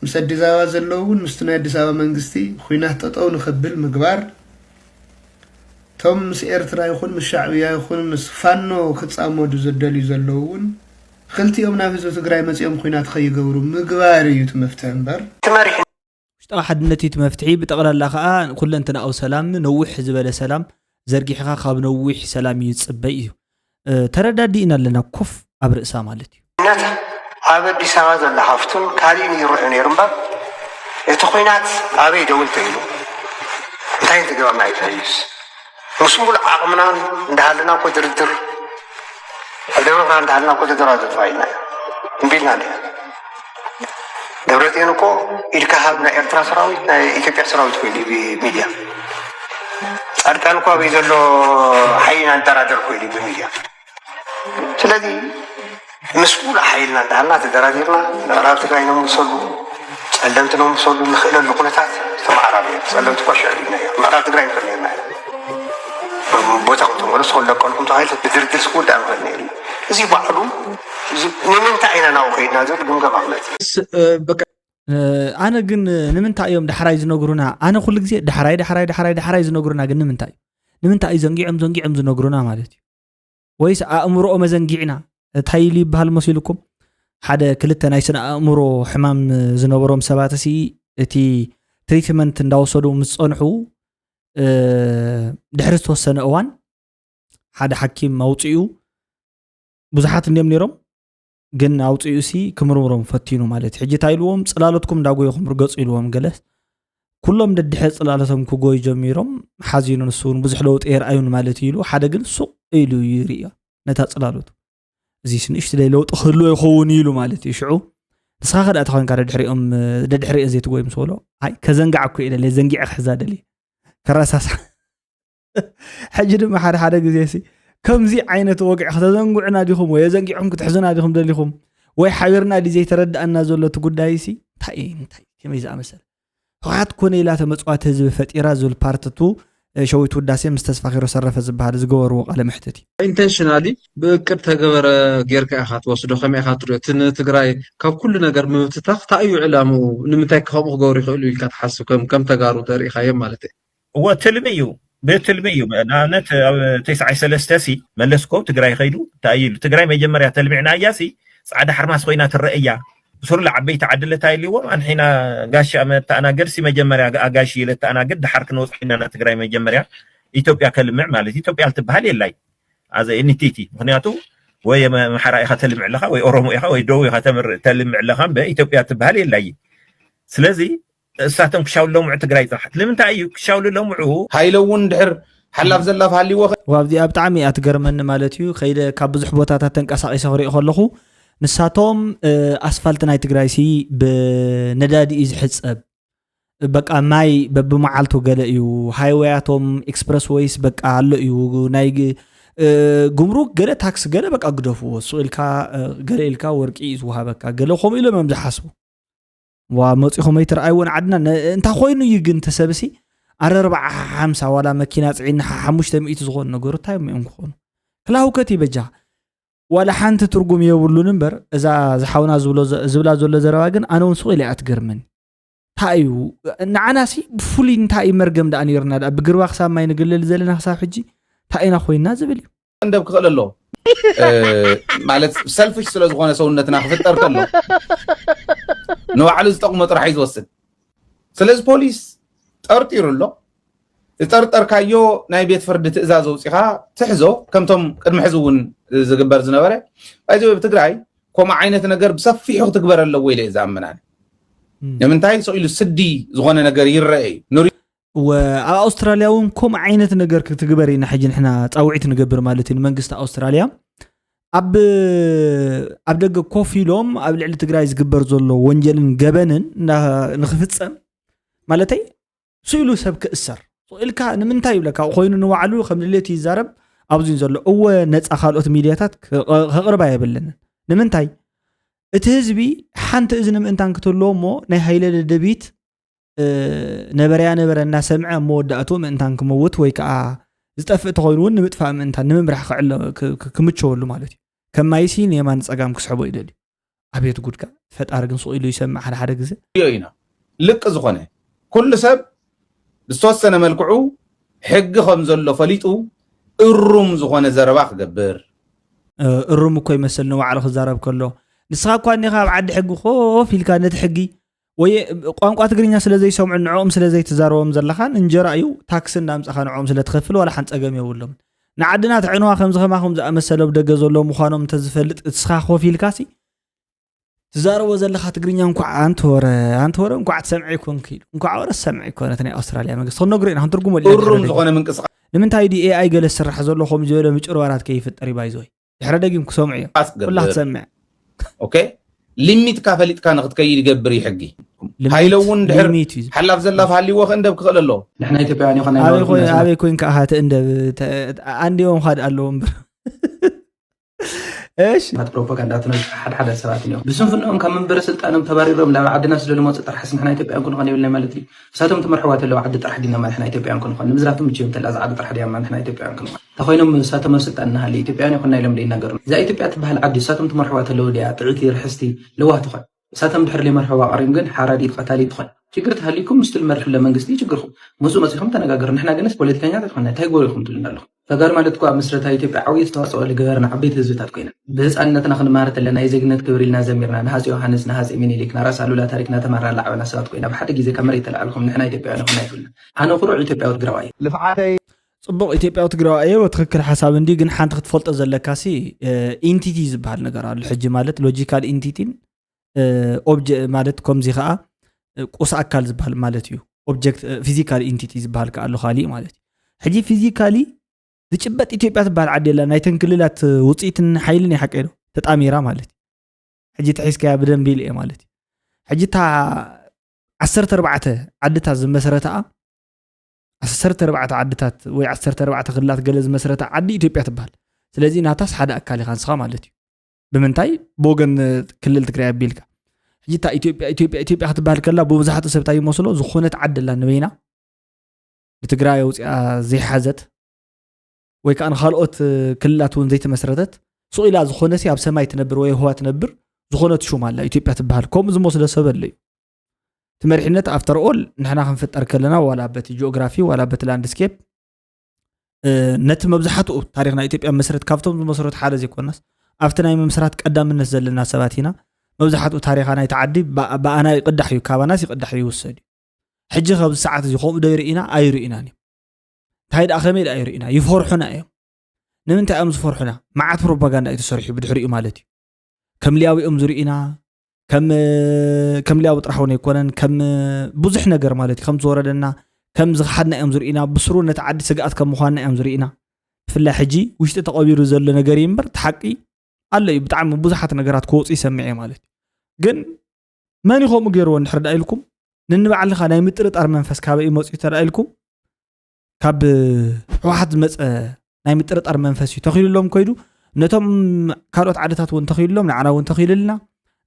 ምስ ኣዲስ ኣበባ ዘለዉ እውን ምስቲ ናይ ኣዲስ ኣበባ መንግስቲ ኩናት ጠጠው ንኸብል ምግባር እቶም ምስ ኤርትራ ይኹን ምስ ሻዕብያ ይኹን ምስ ፋኖ ክፃመዱ ዘደልዩ ዘለዉ እውን ክልቲኦም ናብ ህዝቢ ትግራይ መፂኦም ኩናት ከይገብሩ ምግባር እዩ እቲ መፍትሒ እምበር ትመሪሕ ውሽጣዊ ሓድነት እዩ እቲ መፍትሒ ብጠቕላላ ከዓ ኩለንትናዊ ሰላም ነዊሕ ዝበለ ሰላም ዘርጊሕኻ ካብ ነዊሕ ሰላም እዩ ዝፅበይ እዩ ተረዳዲእና ኣለና ኮፍ ኣብ ርእሳ ማለት እዩ ነታ ኣብ ኣዲስ ኣበባ ዘላ ሃፍቱን ካሊእን ይርሑ ነይሩ እምበር እቲ ኩናት ኣበይ ደው እንተኢሉ እንታይ እንትገብረና እዩ ተርእዩስ ምስ ሙሉእ ዓቕምና እንዳሃለና እኮ ድርድር ኣብ ደብረ ብርሃን እንዳሃለና እኮ ድርድር ኣዘፋይና እዩ እምቢልና እንዲና ደብረፅዮን እኮ ኢድካ ሃብ ናይ ኤርትራ ሰራዊት ናይ ኢትዮጵያ ሰራዊት ኮይኑ ሚድያ ፃድቃን እኮ ኣበይ ዘሎ ሓይና ንደራደር ኮይኑ ብሚድያ ስለዚ ምስ ሙሉእ ሓይልና እንዳሃልና ተደራዲርና ምዕራብ ትግራይ ነምሰሉ ፀለምቲ ነምሰሉ ንኽእለሉ ኩነታት ተመዓራርዮ ፀለምቲ እኳ ሽዕብ ኢልና እዮም ምዕራብ ትግራይ ንኽእል ነርና ኢና ቦታ ክተመለሱ ክለቀልኩም ተባሂሉ ብድርድር ክውዳእ ንኽእል ነይሩ እዚ ባዕሉ እዚ ንምንታይ ኢና ናብኡ ከይድና ዝብል ግምገማ ክመፅእ ኣነ ግን ንምንታይ እዮም ዳሕራይ ዝነግሩና ኣነ ኩሉ ግዜ ዳሕራይ ዳሕራይ ዳሕራይ ዳሕራይ ዝነግሩና ግን ንምንታይ እዩ ንምንታይ እዩ ዘንጊዖም ዘንጊዖም ዝነግሩና ማለት እዩ ወይስ ኣእምሮኦም ኣዘንጊዕና እንታይ ኢሉ ይበሃል መሲልኩም? ሓደ ክልተ ናይ ስነ ኣእምሮ ሕማም ዝነበሮም ሰባት ሲ እቲ ትሪትመንት እንዳወሰዱ ምስ ጸንሑ ድሕሪ ዝተወሰነ እዋን ሓደ ሓኪም ኣውፅኡ። ብዙሓት እንዲም ነይሮም፣ ግን ኣውፅኡ ሲ ክምርምሮም ፈቲኑ ማለት እዩ። ሕጂ እንታይ ኢልዎም? ፅላሎትኩም እንዳጎየኹም ርገፁ ኢልዎም። ገለስ ኩሎም ደድሕሪ ፅላሎቶም ክጎዩ ጀሚሮም። ሓዚኑ፣ ንሱ እውን ብዙሕ ለውጢ የርኣዩን ማለት እዩ ኢሉ፣ ሓደ ግን ሱቕ ኢሉ ይርእያ ነታ ፅላሎቱ። እዚስ ንእሽትለይ ለውጢ ክህልዎ ይኸውን ኢሉ ማለት እዩ። ሽዑ ንስኻ ከ ደኣ ተኾይንካ ደድሕሪኦም ደድሕሪኦ ዘይትጎይ ምስ በሎ፣ ኣይ ከዘንጋዕ እኮ እየ ደልየ፣ ዘንጊዐ ክሕዛ ደልየ፣ ከረሳሳ። ሕጂ ድማ ሓደ ሓደ ግዜ ሲ ከምዚ ዓይነት ወግዒ ከተዘንጉዕና ዲኹም ወይ ዘንጊዕኩም ክትሕዙና ዲኹም ደሊኹም? ወይ ሓቢርና ድዩ ዘይተረድኣና ዘሎ እቲ ጉዳይ ሲ? እንታይ እዩ እንታይ ከመይ ዝኣመሰለ? ህወሓት ኮነ ኢላ ተመፅዋቲ ህዝቢ ፈጢራ ዝብል ፓርትቱ ሸዊት ውዳሴ ምስ ተስፋ ኪሮስ ሰረፈ ዝበሃል ዝገበርዎ ቃለ መሕትት እዩ። ኢንተንሽናሊ ብእቅድ ተገበረ ጌርካ ኢኻ ትወስዶ። ከመይ ኢኻ ትሪኦ? እቲ ንትግራይ ካብ ኩሉ ነገር ምብትታኽ እንታይ እዩ ዕላምኡ? ንምንታይ ከምኡ ክገብሩ ይኽእሉ ኢልካ ትሓስብ? ከም ከም ተጋሩ ተሪኢኻዮም ማለት እዩ። እወ ትልሚ እዩ ብትልሚ እዩ ንኣብነት ኣብ ተስዓይ ሰለስተ ሲ መለስኮ ትግራይ ከይዱ እንታይ ኢሉ ትግራይ መጀመርያ ተልሚዕና እያ ሲ ፃዕዳ ሓርማስ ኮይና ትረአ እያ ብስሩላ ዓበይቲ ዓዲ ለታ የልዎም ኣንሒና ጋሽ መተኣናገድ ሲ መጀመርያ ኣጋሽ ለተኣናገድ ድሓር ክንወፅእ ኢና ትግራይ መጀመርያ ኢትዮጵያ ከልምዕ ማለት ኢትዮጵያ ልትበሃል የላይ ኣዘ ኤንቲቲ ምክንያቱ ወይ ኣምሓራ ኢኻ ተልምዕ ኣለኻ ወይ ኦሮሞ ኢኻ ወይ ደቡብ ኢኻ ተልምዕ ኣለኻ እምበር ኢትዮጵያ ትበሃል የላይን ስለዚ እሳቶም ክሻውሉ ለምዑ ትግራይ ጥራሕ ንምንታይ እዩ ክሻውሉ ለምዑ ሃይለ እውን ድሕር ሓላፍ ዘላፍ ሃሊዎ ከ ኣብዚኣ ብጣዕሚ እያ ትገርመኒ ማለት እዩ ከይደ ካብ ብዙሕ ቦታታት ተንቀሳቂሰ ክሪኦ ከለኹ ንሳቶም ኣስፋልት ናይ ትግራይ ሲ ብነዳዲ እዩ ዝሕፀብ በቃ ማይ በብመዓልቱ ገለ እዩ ሃይወያቶም ኤክስፕረስ ወይስ በቃ ኣሎ እዩ ናይ ጉምሩክ ገለ ታክስ ገለ በቃ ግደፍዎ ሱቅ ኢልካ ገለ ኢልካ ወርቂ እዩ ዝወሃበካ ገለ ከምኡ ኢሎም እዮም ዝሓስቡ ዋ መፂኹም ኣይትረኣይዎ ንዓድና እንታይ ኮይኑ እዩ ግን ተሰብሲ ኣረ ኣርባዓ ሓምሳ ዋላ መኪና ፅዒና ሓሙሽተ ሚእቲ ዝኾኑ ነገሩ እንታይ እዮም ክኾኑ ክላውከት ይበጃ ዋላ ሓንቲ ትርጉም የብሉን እምበር እዛ ዝሓውና ዝብላ ዘሎ ዘረባ ግን ኣነ እውን ሱቕ ኢለ እያ ትገርመኒ እንታይ እዩ ንዓናሲ ብፍሉይ እንታይ እዩ መርገም ደኣ ነይርና ደኣ ብግርባ ክሳብ ማይ ንግልል ዘለና ክሳብ ሕጂ እንታይ ኢና ኮይና ዝብል እዩ እንደብ ክኽእል ኣለዎ ማለት ሰልፍሽ ስለ ዝኾነ ሰውነትና ክፍጠር ከሎ ንባዕሉ ዝጠቕሞ ጥራሕ እዩ ዝወስድ ስለዚ ፖሊስ ጠርጢሩ ኣሎ ዝጠርጠርካዮ ናይ ቤት ፍርዲ ትእዛዝ ኣውፂኻ ትሕዞ ከምቶም ቅድሚ ሕዚ እውን ዝግበር ዝነበረ ባይዘ ብትግራይ ከምኡ ዓይነት ነገር ብሰፊሑ ክትግበር ኣለዎ ኢለ ዝኣምን ኣነ ንምንታይ ሰው ኢሉ ስዲ ዝኾነ ነገር ይረአ እዩ ንሪ እወ ኣብ ኣውስትራልያ እውን ከምኡ ዓይነት ነገር ክትግበር ኢና ሕጂ ንሕና ፃውዒት ንገብር ማለት እዩ ንመንግስቲ ኣውስትራልያ ኣብ ኣብ ደገ ኮፍ ኢሎም ኣብ ልዕሊ ትግራይ ዝግበር ዘሎ ወንጀልን ገበንን ንክፍፀም ማለተይ ስኢሉ ሰብ ክእሰር ኢልካ ንምንታይ ይብለካ ኮይኑ ንባዕሉ ከም ድሌት ይዛረብ ኣብዙ ዘሎ እወ ነፃ ካልኦት ሚድያታት ከቅርባ የብለንን ንምንታይ እቲ ህዝቢ ሓንቲ እዝኒ ምእንታን ክትህልዎ እሞ ናይ ሃይለ ደደቢት ነበረያ ነበረ እናሰምዐ ኣብ መወዳእትኡ ምእንታን ክመውት ወይ ከዓ ዝጠፍእ ተኾይኑ እውን ንምጥፋእ ምእንታን ንምምራሕ ክዕሎ ክምቸወሉ ማለት እዩ ከም ማይሲ ንየማን ፀጋም ክስሕቦ ይደልዩ ኣቤት ጉድካ ፈጣሪ ግን ስቕ ኢሉ ይሰምዕ ሓደ ሓደ ግዜ ሪኦ ኢና ልቂ ዝኾነ ኩሉ ሰብ ብዝተወሰነ መልክዑ ሕጊ ከም ዘሎ ፈሊጡ እሩም ዝኾነ ዘረባ ክገብር እሩም እኮ ይመስል ንባዕሉ ክዛረብ ከሎ ንስኻ እኳ እኒኻ ኣብ ዓዲ ሕጊ ኮፍ ኢልካ ነቲ ሕጊ ወይ ቋንቋ ትግርኛ ስለ ዘይሰምዑ ንዕኦም ስለ ዘይትዛረቦም ዘለኻን እንጀራ እዩ ታክሲ እንዳምፃኻ ንዕኦም ስለ ትኸፍል ዋላ ሓንቲ ፀገም የብሎም ንዓድና ተዕንዋ ከምዚ ከማኹም ዝኣመሰለ ኣብ ደገ ዘሎ ምዃኖም እንተዝፈልጥ እስኻ ኮፍ ኢልካሲ ትዛረቦ ዘለኻ ትግርኛ እንኳዕ ኣንተ ወረ ኣንተ ወረ እንኳዕ ትሰምዐ ይኮንክ ኢሉ እንኳዕ ወረ ዝሰምዐ ይኮነ እቲ ናይ ኣውስትራልያ መንግስቲ ክንነግሮ ኢና ክንትርጉሞ ኢልና እሩም ዝኾነ ምንቅስቃስ ንምንታይ ድዩ ኤኣይ ገለ ዝስራሕ ዘሎ ከምኡ ዝበለ ምጭርባራት ከይፍጠር እዩ ባይዘወይ ድሕረ ደጊም ክሰምዑ እዮም ኩላ ክትሰምዕ ኦኬ ሊሚትካ ፈሊጥካ ንክትከይድ ይገብር እዩ ሕጊ ሃይለ እውን ድሕር ሓላፍ ዘላፍ ሃሊዎ ከእንደብ ክኽእል ኣለዎ ንሕና ኢትዮጵያውያን ይኾና ኣበይ ኮይንካ ኣሃተ እንደብ ኣንዲዮም ኻድ ኣለዎ እምበር እሺ ናት ፕሮፓጋንዳ ትነግር ሓደ ሓደ ሰባት እዮም ብስንፍንኦም ካብ መንበረ ስልጣኖም ተባሪሮም ናብ ዓድና ስለ ዝመፁ ጥራሕ ንሕና ኢትዮጵያውያን ክንኾን የብልና ማለት እዩ እሳቶም ትመርሕዋ ተለዉ ዓዲ ጥራሕ ዲና ማለት ንሕና ኢትዮጵያውያን ክንኾን ንምዝራብ ትምችዮም ተላ እዛ ዓዲ ጥራሕ ድያ ማለት ንሕና ኢትዮጵያውያን ክንኾን እንተኾይኖም እሳቶም ኣብ ስልጣን እናሃለ ኢትዮጵያውያን ይኮና ኢሎም ዘይናገሩ እዛ ኢትዮጵያ ትበሃል ዓዲ እሳቶም ትመርሕዋ ተለዉ ድያ ጥዕይቲ ርሕስቲ ለዋህ ትኾን እሳቶም ድሕር ዘይመርሕዋ ቀሪም ግን ሓራዲት ቀታሊት ትኾን ችግር ተሃሊኩም ምስ ትልመርሕለ መንግስቲ ችግርኩም ምስኡ መፂኹም ተነጋገሩ ንሕና ግንስ ፖለቲከኛታት ይኮና እንታይ ጎሪኹም ትብልና ኣለኹም ተጋሩ ማለት እኮ ኣብ ምስረታ ኢትዮጵያ ዓብዪ ኣስተዋፅኦ ዝገበርና ዓበይቲ ህዝብታት ኮይና፣ ብህፃንነትና ክንመሃር ተለና ናይ ዜግነት ክብሪ ኢልና ዘሚርና፣ ንሃፂ ዮሃንስ፣ ንሃፂ ሚኒሊክ፣ ንራስ ኣሉላ ታሪክ እናተማሃርና ዝዓበና ሰባት ኮይና፣ ብሓደ ግዜ ካብ መሬት ተላዕልኩም ንሕና ኢትዮጵያውያን ይኹን ኣይትብሉና። ኣነ ኩሩዕ ኢትዮጵያዊ ትግራዋይ እየ። ልፍዓተይ ፅቡቕ ኢትዮጵያዊ ትግራዋይ እየ። ትኽክል ሓሳብ እንዲ ግን ሓንቲ ክትፈልጦ ዘለካ ሲ ኢንቲቲ ዝበሃል ነገር ኣሎ። ሕጂ ማለት ሎጂካል ኢንቲቲን ኦብጀ ማለት ከምዚ ከዓ ቁስ ኣካል ዝበሃል ማለት እዩ። ኦብጀክት ፊዚካል ኢንቲቲ ዝበሃል ከዓ ኣሎ ካሊእ ማለት እዩ። ሕጂ ፊዚካሊ ዝጭበጥ ኢትዮጵያ ትበሃል ዓዲ የላ። ናይተን ክልላት ውፅኢትን ሓይልን ሓቀ ዶ ተጣሚራ ማለት እዩ። ሕጂ ተሒዝካያ ብደንቢ ኢለ እየ ማለት እዩ። ሕጂ እታ ዓሰርተ ኣርባዕተ ዓድታት ዝመሰረተኣ ዓሰርተ ኣርባዕተ ዓድታት ወይ ዓሰርተ ኣርባዕተ ክልላት ገለ ዝመሰረተ ዓዲ ኢትዮጵያ ትበሃል። ስለዚ ናታስ ሓደ ኣካል ኢኻ ንስኻ ማለት እዩ። ብምንታይ ብወገን ክልል ትግራይ ኣቢልካ ሕጂ እታ ኢትዮጵያ ኢትዮጵያ ኢትዮጵያ ክትበሃል ከላ ብመብዛሕትኡ ሰብ እንታይ ይመስሎ ዝኾነት ዓዲ ኣላ ንበይና ብትግራይ ኣውፅኣ ዘይሓዘት ወይ ከዓ ንካልኦት ክልላት እውን ዘይተመስረተት ሱቕ ኢላ ዝኾነሲ ኣብ ሰማይ ትነብር ወይ ህዋ ትነብር ዝኾነት ሹም ኣላ ኢትዮጵያ ትበሃል። ከምኡ ዝመስሎ ሰብ ኣሎ እዩ። እቲ መሪሕነት ኣፍተር ኦል ንሕና ክንፍጠር ከለና ዋላ በቲ ጂኦግራፊ ዋላ በቲ ላንድስኬፕ ነቲ መብዛሕትኡ ታሪክ ናይ ኢትዮጵያ መስረት ካብቶም ዝመስረቱ ሓደ ዘይኮናስ ኣብቲ ናይ ምምስራት ቀዳምነት ዘለና ሰባት ኢና። መብዛሕትኡ ታሪካ ናይቲ ዓዲ ብኣና ይቅዳሕ እዩ፣ ካባናስ ይቅዳሕ እዩ ይውሰድ እዩ። ሕጂ ከብዚ ሰዓት እዚ ከምኡ ዶ ይርኢና ኣይርኢናን እዮም። እንታይ ደኣ ከመይ ደኣ ይርኢና ይፈርሑና እዮም። ንምንታይ እዮም ዝፈርሑና? መዓት ፕሮፓጋንዳ እዩ ተሰሪሑ ብድሕሪኡ ማለት እዩ። ከም ሊያዊ እዮም ዝርኢና ከም ከም ሊያዊ ጥራሕ እውን ኣይኮነን ከም ብዙሕ ነገር ማለት እዩ ከም ዝወረደና ከም ዝኸሓድና እዮም ዝርኢና። ብስሩ ነቲ ዓዲ ስግኣት ከም ምዃንና እዮም ዝርኢና። ብፍላይ ሕጂ ውሽጢ ተቐቢሩ ዘሎ ነገር እዩ እምበር እቲ ሓቂ ኣሎ እዩ። ብጣዕሚ ብዙሓት ነገራት ክወፁ ይሰምዕ እየ ማለት እዩ። ግን መን ይኸምኡ ገይርዎ እንድሕር ዳ ኢልኩም ንንባዕልኻ ናይ ምጥርጣር መንፈስ ካበይ እዩ መፅኡ ተዳ ኢልኩም ካብ ህወሓት ዝመፀ ናይ ምጥርጣር መንፈስ እዩ ተኺሉሎም ኮይዱ ነቶም ካልኦት ዓድታት እውን ተኺሉሎም ንዓና እውን ተኺልልና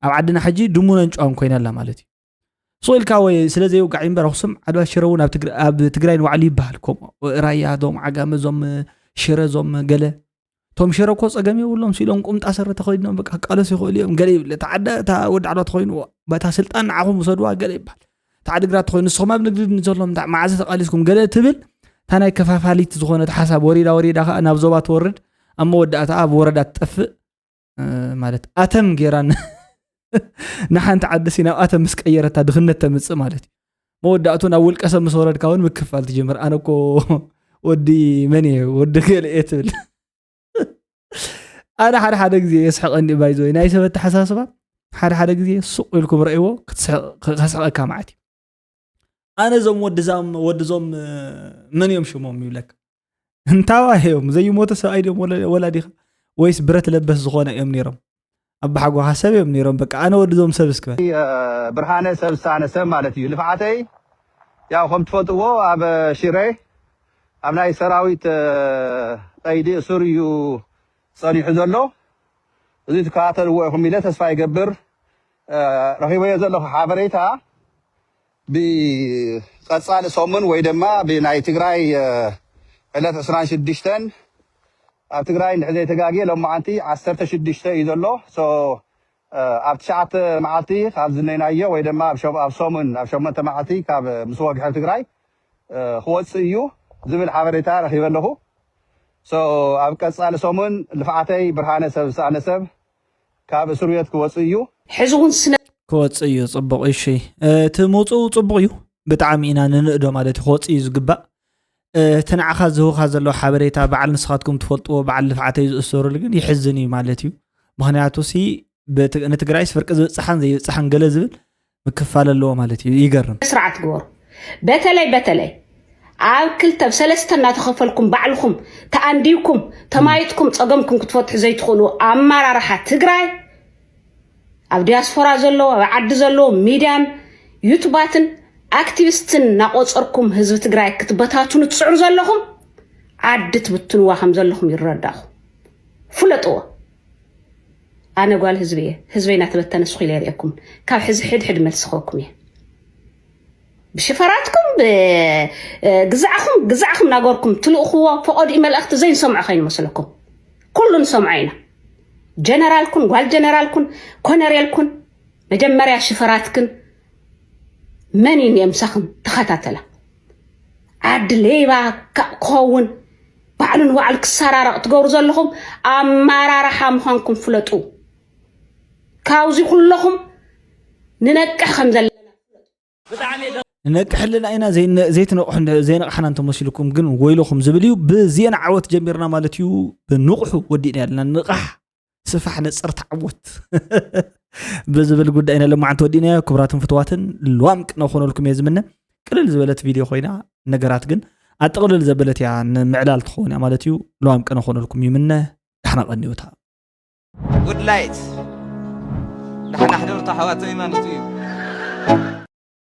ኣብ ዓድና ሕጂ ድሙነን ጨዋን ኮይና ኣላ ማለት እዩ። ስቕ ኢልካ ወይ ስለ ዘይውጋዕ እምበር ኣኽሱም ዓድዋ ሽረ እውን ኣብ ትግራይ ንባዕሉ ይበሃል። ከምኡ ራያ ዞም ዓጋመ ዞም ሽረ ዞም ገለ ቶም ሽረ እኮ ፀገም የብሎም ሲሎም ቁምጣ ስረ ተኸዲኖም በቃ ክቃለሱ ይኽእሉ እዮም። ገለ ይብል እታ ዓዳ እታ ወዲ ዓድዋ ተኾይኑ በታ ስልጣን ንዓኹም ውሰድዋ ገለ ይበሃል። እታ ዓድግራት ተኾይኑ ንስኹም ኣብ ንግዲ ዘለኹም መዓዘ ተቃሊስኩም ገለ ትብል እታ ናይ ከፋፋሊት ዝኾነት ሓሳብ ወሪዳ ወሪዳ ከዓ ናብ ዞባ ትወርድ ኣብ መወዳእታ ኣብ ወረዳ ትጠፍእ ማለት ኣተም ጌራ ንሓንቲ ዓዲ ሲ ናብ ኣተም ምስ ቀየረታ ድኽነት ተምፅእ ማለት እዩ። መወዳእቱ ናብ ውልቀ ሰብ ምስ ወረድካ እውን ምክፋል ትጅምር። ኣነ እኮ ወዲ መን እየ ወዲ ገለ እየ ትብል። ኣነ ሓደ ሓደ ግዜ የስሕቐኒ ባይዘወይ ናይ ሰብ ኣተሓሳስባ ሓደ ሓደ ግዜ ሱቕ ኢልኩም ረእይዎ ከስሕቐካ ማለት እዩ። ኣነ እዞም ወድዛም ወድዞም መን እዮም ሽሞም ይብለካ እንታዋ እዮም ዘይሞተ ሰብኣይ ድዮም ወላዲኻ ወይስ ብረት ለበስ ዝኾነ እዮም ነይሮም ኣባሓጎኻ ሰብ እዮም ነይሮም በቃ ኣነ ወድዞም ሰብ እስክበል ብርሃነ ሰብ ሳነ ሰብ ማለት እዩ ልፍዓተይ ያው ከም ትፈልጥዎ ኣብ ሽረ ኣብ ናይ ሰራዊት ቀይዲ እሱር እዩ ጸኒሑ ዘሎ። እዚ ትከታተልዎ ኢኹም ኢለ ተስፋ ይገብር። ረኺበዮ ዘለኹ ሓበሬታ ብቐጻሊ ሰሙን ወይ ድማ ብናይ ትግራይ ዕለት ዕስራን ሽዱሽተን ኣብ ትግራይ እንድሕር ዘይተጋግየ ሎማዓንቲ ዓሰርተ ሽዱሽተ እዩ ዘሎ። ኣብ ትሽዓተ መዓልቲ ካብ ዝነይናዮ ወይ ድማ ኣብ ሰሙን ኣብ ሸሞንተ መዓልቲ ካብ ምስ ወግሐ ትግራይ ክወፅእ እዩ ዝብል ሓበሬታ ረኺበ ኣለኹ። ኣብ ቀፃሊ ሰሙን ልፍዓተይ ብርሃነ ሰብ ዝሰኣነ ሰብ ካብ እስር ቤት ክወፅእ እዩ። ሕዚ እውን ስነ ክወፅእ እዩ። ፅቡቕ እሺ፣ እቲ ምውፅኡ ፅቡቕ እዩ። ብጣዕሚ ኢና ንንእዶ ማለት እዩ። ክወፅእ እዩ ዝግባእ። እቲ ንዓኻ ዝህቡኻ ዘለዉ ሓበሬታ በዓል ንስኻትኩም ትፈልጥዎ በዓል ልፍዓተይ ዝእሰሩሉ ግን ይሕዝን እዩ ማለት እዩ። ምኽንያቱ ሲ ንትግራይስ ፍርቂ ዝብፅሓን ዘይብፅሓን ገለ ዝብል ምክፋል ኣለዎ ማለት እዩ። ይገርም። ስርዓት ግበሩ። በተለይ በተለይ ኣብ ክልተ ብሰለስተ እናተኸፈልኩም ባዕልኹም ተኣንዲብኩም ተማይጥኩም ፀገምኩም ክትፈትሑ ዘይትኽእሉ ኣመራርሓ ትግራይ ኣብ ዲያስፖራ ዘለዉ ኣብ ዓዲ ዘለዉ ሚድያን ዩቱባትን ኣክቲቪስትን እናቆፀርኩም ህዝቢ ትግራይ ክትበታትኑ ትፅዕሩ ዘለኹም ዓዲ ትብትንዋ ከም ዘለኹም ይረዳኹም። ፍለጥዎ። ኣነ ጓል ህዝቢ እየ። ህዝበይ እናተበተነ ስኹ ኢለ የርእየኩም። ካብ ሕዚ ሕድሕድ መልሲ ክህበኩም እየ። ብሽፈራትኩም ግዛዕኹም ግዛዕኹም ናገርኩም ትልእኽዎ ፈቐድኡ መልእኽቲ ዘይንሰምዖ ከይንመስለኩም። ኩሉ ንሰምዖ ኢና። ጀነራልኩን ጓል ጀነራልኩን ኮነሬልኩን መጀመርያ ሽፈራትክን መን እዩ ምሳኽን ተኸታተላ። ዓዲ ሌባ ክኸውን ባዕሉ ንባዕሉ ክሰራረቕ ትገብሩ ዘለኹም ኣመራርሓ ምዃንኩም ፍለጡ። ካብዚ ኩለኹም ንነቅሕ ከም ዘለና ንነቅሕ ኣለና ኢና። ዘይነ- ዘይትነቕሑ እንደ- ዘይነቕሓና እንተመሲልኩም ግን ወይለኹም ዝብል እዩ። ብዜና ዓወት ጀሚርና ማለት እዩ። ብንቕሑ ወዲእና ኣለና። ንቓሕ፣ ስፋሕ፣ ነፅር፣ ተዓወት ብዝብል ጉዳይ ኢና ለማዓንቲ ወዲእናዮ። ክቡራትን ፍትዋትን ልዋም ቅነ ክኾነልኩም እየ ዝምነ። ቅልል ዝበለት ቪድዮ ኮይና ነገራት ግን ኣጠቕልል ዘበለት እያ፣ ንምዕላል ትኸውን እያ ማለት እዩ። ልዋም ቅነ ክኾነልኩም ይምነ። ዳሕና ቀንዩታ። ጉድ ላይት ዳሕና ሕደሩ ኣሕዋተይ ማለት እዩ።